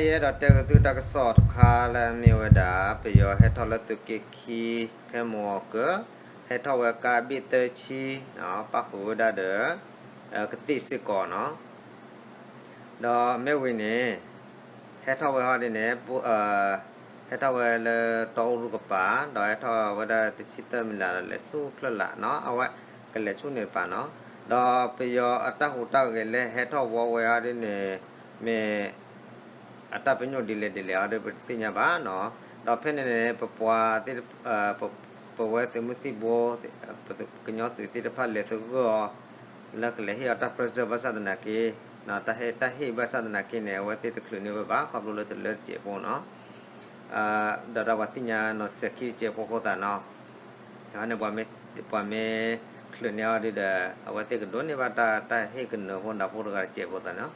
ယအဲၣ်ဒိးတဲက့ၤသုတၢ်ကစီၣ်တခါလၢအမ့ၢ်ဝဲဒၣ် ပယီၤဟဲထီၣ်လၢသုးက့ခံ ဖဲမုၢ်အီၤကၢၢ် ဟဲထီၣ်ဝဲကါဘ့ၣ်သၢဆံ ပၣ်ဃုာ်ဝဲဒၣ်ဒီး ကသ့ၣ်စ့ၢ်ကီးနီၤ. ဒီးမ့ၢ်ဝံၤန့ၣ် ဟဲထီၣ်ဝဲဟီဒ်န့ၣ် ဟဲထီၣ်ဝဲလၢတီအူရူၢ်ကပၤ ဒီးဟဲထီၣ်ဝဲဒၣ်တဆံသၢမံးလးဒီးလဲၤဆူချၢၣ်လးနီၤ အဝဲကလဲၤဆူန့ၣ်တပၤနီၤ. ဒီးပယီၤအတၢ်ဟူးတၢ်ဂဲၤလၢဟဲထီၣ်ဝီဝဲဟီဒ်န့ၣ် မ့ၢ် အတၢ်ပညိၣ်ဒ်လဲၣ်ဒ်လဲၣ်အီၤဒီး ပတသ့ၣ်ညါဘၣ်နီၤ. ဒီးဖဲန့ၣ်န့ၣ် ပပှၤသ့ၣ် ပဝဲသုးမုၢ်သံၣ်ဘိ ကညီသုးသ့ၣ်တဖၣ်လဲၤသဂၢၢ်အီၤ လၢကလဲၤဟ့ၣ်အီၤတၢ် pressure ဘၣ်ဆၣ်သနာ်က့ တၢ်ဟ့ၣ် တၢ်ဟ့ၣ်ဘၣ်ဆၣ်သနာ်က့န့ၣ် အဝဲသ့ၣ်တချုးန့ၢ်ဝဲဘၣ် ခီဖျိလၢတလၢတစဲးဖိနီၤ. ဒီးတၢ်ပှၤသ့ၣ်ညါနီၤစဲးခံတစဲးဖိအဃိသတးနီၤ န့ၣ် ပှၤမ့ၢ်ချုးန့ၢ်အီၤဒ်ဒီး အဝဲသ့ၣ်ကဒိးန့ၢ်ဘၣ်တၢ် တၢ်ဟ့ၣ်ကနၢၤဖိနၢ်ဖိတဂၤတစဲးဖိသးနီၤ.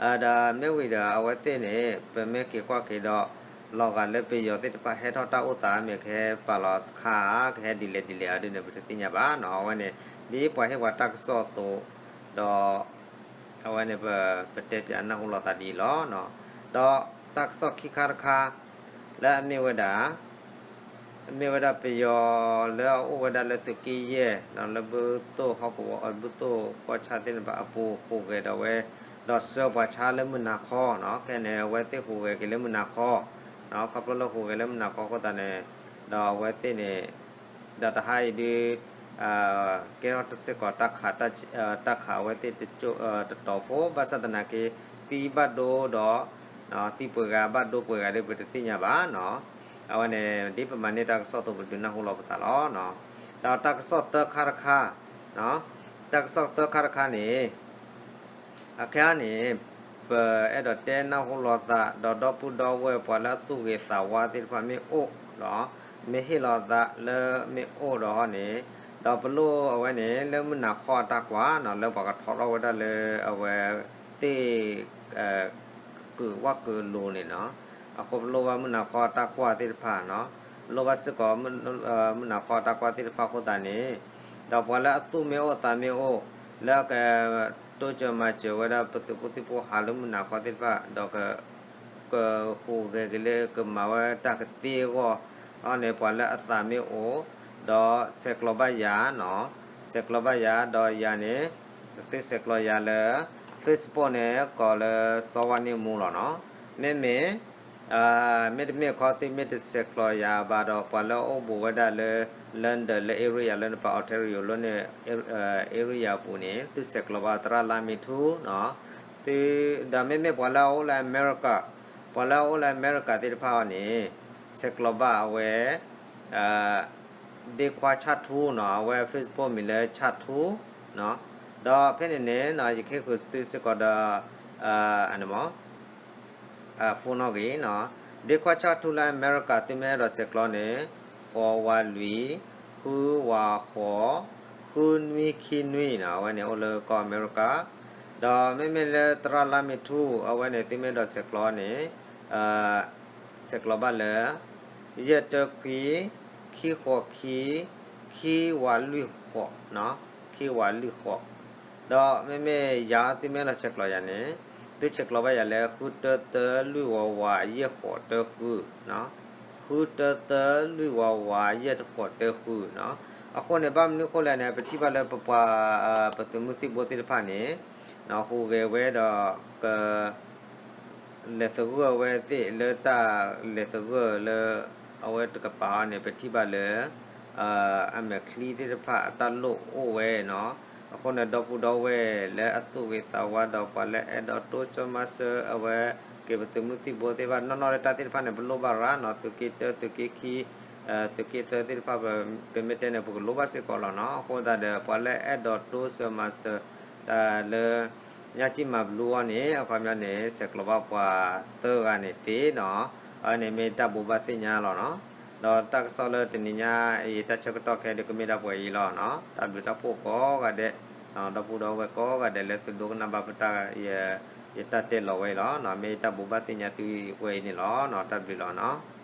ဒီးမ့ၢ်ဝံၤဒီး အဝဲသ့ၣ်န့ၣ် ပမ့ၢ်က့ၤကွၢ်က့ၤဒီး လီၤဂာ်လၢပယီၤသ့ၣ်တဖၣ်ဟဲထီၣ်တၢ်အိၣ်သး မ့ၢ်ကဟဲပာ်လီၤစခါ ကဟဲဒ်လဲၣ်ဒ်လဲၣ်အီၤဒ်န့ၣ် ပတသ့ၣ်ညါဘၣ်နီၤ. အဝဲန့ၣ် ဒ်ပှၤဟ့ၣ်ပှၤတၢ်ကစီၣ်အသိး ဒီး အဝဲန့ၣ် ပတဲပၠးနၢ်ဟူလိာ်သးဒ်အံၤလီၤ. ဒီးတၢ်ကစီၣ်ခံခါတခါ လၢအမ့ၢ်ဝဲဒၣ် မ့ၢ်ဝဲဒၣ်ပယီၤလၢအအိၣ်ဝဲဒၣ်လၢသုးက့ယဲၢ် ဒီးလၢဘုသိၣ်ဟီၣ်ကဝီၤ ဘုသိၣ်ကီၢ်ဆၣ်သ့ၣ်တဖၣ်အပူၤ ဟူးဂဲၤဒီးဝဲ ဒီးဆှၢပှၤဆါလၢမုၢ်နၤခီနီၤ. ခဲန့ၣ် အဝဲသ့ၣ်ဟူးဂဲၤက့ၤလၢမုၢ်နၤခီ ခီဖျိလၢဟူးဂဲၤလၢမုၢ်နၤခီအဃိသတးန့ၣ် ဒီးအဝဲသ့ၣ်န့ၣ် ဒီးတဟါအံၤဒုး ကဲထီၣ်တၢ်စ့ၢ်ကီး တၢ်ခးအဝဲသ့ၣ်တတီၤဖိ ဘၣ်ဆၣ်သနာ်က့ သံဘၣ်ဒိဒီး သံပှဲၤဂၤဘၣ်ဒိပှဲၤဂၤဒီး ပတသ့ၣ်ညါဘၣ်နီၤ. အဝဲန့ၣ် ဒ်ပမၤန့ၢ်တၢ်ကစီၣ်အသိး ပဒုးနၢ်ဟူလီၤပသးလီၤ. ဒီးတၢ်ကစီၣ်သၢခါတခါ တၢ်ကစီၣ်သၢခါတခါန့ၣ် အခဲအံၤန့ၣ် ပအဲၣ်ဒိးတဲနၢ်ဟူလိာ်သး ဒီးဒီပုၢ်ဒီဝဲၢ်ပှၤလၢအသူၣ်ဂ့ၤသးဝါသ့ၣ်တဖၣ်မ့ၢ်အိၣ်ဒီး မ့ၢ်ဟ့ၣ်လီၤသးလၢမ့ၢ်အိၣ်ဒီးဟီန့ၣ် ဒီးပလိၣ်အဝဲန့ၣ် လၢမုၢ်နၤခီအတၢ်ကွၢ်နီၤ လၢပှၤကထီထီၣ်ဝဲဒၣ်လၢအဝဲသ့ၣ် ကၢးဝၣ်ကၢးလိၤန့ၣ်နီၤ. အဃိပလိၣ်ဘၣ်မုၢ်နၤခီအတၢ်ကွၢ်သ့ၣ်တဖၣ်နီၤ လိၣ်ဘၣ်စ့ၢ်ကီး မုၢ်နၤခီအတၢ်ကွၢ်သ့ၣ်တဖၣ်အဃိသတးန့ၣ် ဒီးပှၤလၢအသူၣ်မ့ၢ်အိၣ်သးမ့ၢ်အိၣ် လၢက တိစၢၤမၤစၢၤဝဲဒၣ်ပသုးဖိသံၣ်ဖိဟးလၢမုၢ်နၤခီသ့ၣ်တဖၣ် ဒီးက ကဟူးဂဲၤက့ၤလၢကမၤဝဲတၢ်ကသ့အဂီၢ် အန့ၣ် ပှၤလၢအသးမ့ၢ်အိၣ် ဒီးဆဲးကျိးဘၣ်ယၤနီၤ ဆဲးကျိးဘၣ်ယၤ ဒီးယၤန့ၣ် သုဆဲးကျိးယၤလၢ Facebook န့ၣ် ကိးလၢစီၤဝါန့ၢ်မူလီၤနီၤ. မ့မ့ၢ် မ့တမ့ၢ်ခီ သုမ့ၢ်တဆဲးကျိးယၤဘၣ်ဒီး ပှၤလၢအအိၣ်ဘူးဝဲဒၣ်လၢ London လၢ area လၢနပာ် Ontario လၢန့ၣ် area အပူၤန့ၣ် သုဆဲးကျိးဘၣ်သရၣ်လါမ့ၢ်ထူနီၤ. သု ဒီးမ့မ့ၢ်ပှၤလၢအအိၣ်လၢ America ပှၤလၢအအိၣ်လၢ America သ့ၣ်တဖၣ်အီၤန့ၣ် ဆဲးကျိးဘၣ်အဝဲ ဒ့ခွါဆၣ်ထူနီၤ အဝဲ Facebook မံၤလၢဆၣ်ထူနီၤ. ဒီးဖဲန့ၣ်န့ၣ် ယကဟ့ၣ်ဃုာ်သုစ့ၢ်ကီးဒီး အန့ၣ်မ့ၢ် phone နီၣ်ဂံၢ်နီၤ. ဒ့ခွါဆၣ်ထူလၢ America သုမ့ၢ်အဲၣ်ဒိးဆဲးကျိးန့ၣ် ဃိးဝးလွံၢ် ဃုဝးဃိး ဃုနွံခံနွံနီၤ အဝဲန့ၣ်အိၣ်လၢကီၢ် America. ဒီးမ့မ့ၢ်လၢသရၣ်လါမ့ၢ်ထူ အဝဲန့ၣ် သုမ့ၢ်အဲၣ်ဒိးဆဲးကျိးန့ၣ် ဆဲးကျိးဘၣ်လၢ ယဲၢ်တၢခွံ ခံဃိးခံ ခံဝးလွံၢ်ဃိးနီၤ ခံဝးလွံၢ်ဃိး. ဒီးမ့မ့ၢ်ယၤ သုမ့ၢ်အဲၣ်ဒိးဆဲးကျိးယၤန့ၣ် သုဆဲးကျိးဘၣ်ယၤလၢ ဃုတၢသၢလွံၢ်ဝးဝး ယဲၢ်ဃိးတၢဃုနီၤ ဃုတၢသၢလွံၢ်ဝးဝး ယဲၢ်ဃိးတၢဃုနီၤ. အဃိန့ၣ် ဘၣ်မနုၤအဃိလဲၣ်န့ၣ် ပထံၣ်ဘၣ်လၢပပှၤ ပသုးမုၢ်သံၣ်ဘိသ့ၣ်တဖၣ်န့ၣ် ဟူးဂဲၤဝဲဒီးက လဲၤသဂၢၢ်ဝဲသ့ၣ်လၢတၢ်လဲၤသဂၢၢ်လၢ အဝဲတကပၤအီၤန့ၣ် ပထံၣ်ဘၣ်လၢ အမဲာ်ချံသ့ၣ်တဖၣ်အတၢ်လိၣ်အိၣ်ဝဲနီၤ. အဃိန့ၣ် ဒီပုၢ်ဒီဝဲၢ်လၢအသူၣ်ဂ့ၤသးဝါဒီးပှၤလၢအဲၣ်ဒိးတိစၢၤမၤစၢၤအဝဲ က့ၤပသုးမုၢ်သံၣ်ဘိသ့ၣ်တဖၣ် နီၢ်နီၢ်လၢတၢ်သ့ၣ်တဖၣ်န့ၣ် ပလိၣ်ဘၣ်ရၤနီၤ သုးက့တၢ သုးက့ခံ သုးက့သၢသ့ၣ်တဖၣ် ပမ့ၢ်တဲန့ၣ် ပကလိၣ်ဘၣ်စ့ၢ်ကီးလီၤနီၤ. အဃိသတးဒီး ပှၤလၢအဲၣ်ဒိးတိစၢၤမၤစၢၤ တၢ်လၢ ညါကံမၤဘျူးအီၤန့ၣ် အခီပညီန့ၣ် ဆဲးကျိးဘၣ်ပှၤသၢဂၤန့ၣ်သ့နီၤ. အဝဲန့ၣ်မ့ၢ်တၢ်ဘိးဘၣ်သ့ၣ်ညါလီၤနီၤ. ဒီးတၢ်ကစီၣ်လၢတနံၤညါအံၤ တၢ်ဆၢကတီၢ်ခဲအံၤဒုးကမ့ၢ်ဒၣ်ပှဲၤအံၤလီၤနီၤ. တၢ်ဘျုးတၢ်ဖှိၣ်ကိးဂၤဒဲး ဒီပုၢ်ဒီဝဲၢ်ကိးဂၤဒဲးလၢသုဒိကနၣ်ဘၣ်ပတၢ် ယတၢ်တဲလီၤဝဲအံၤလီၤနီၤ. မ့ၢ်တၢ်ဘိးဘၣ်သ့ၣ်ညါသုဝဲအံၤန့ၣ်လီၤနီၤ. တၢ်ဘျုးလီၤနီၤ.